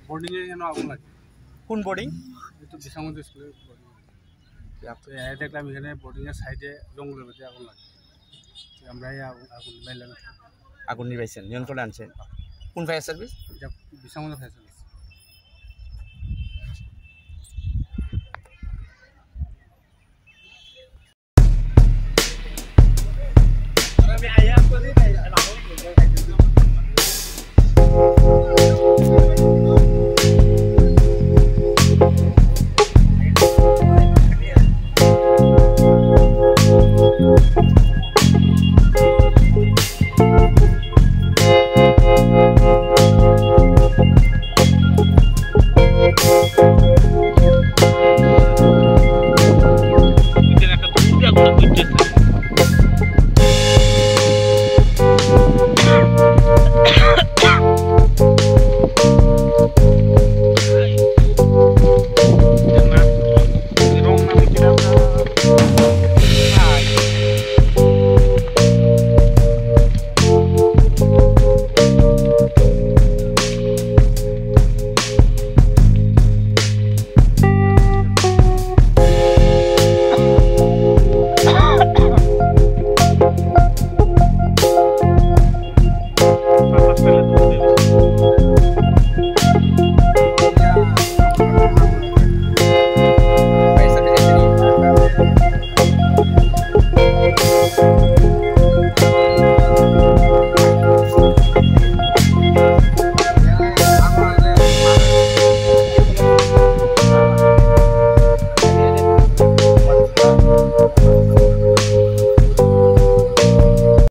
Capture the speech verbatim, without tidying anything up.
বোর্ডিং এ কেন আগুন লাগে? কোন বোর্ডিং? এই তো বিশাল মন্দির স্কুলে বোর্ডিং। তো এ দেখলাম এখানে বোর্ডিং এর সাইডে জঙ্গলের মধ্যে আগুন লাগে। তো আমরা এই আগুন, আগুন নিবাইলাম। আগুন নিবাইছেন, নিয়ন্ত্রণে আনছেন। কোন ফায়ার সার্ভিস? এটা বিশাল মন্দির ফায়ার সার্ভিস।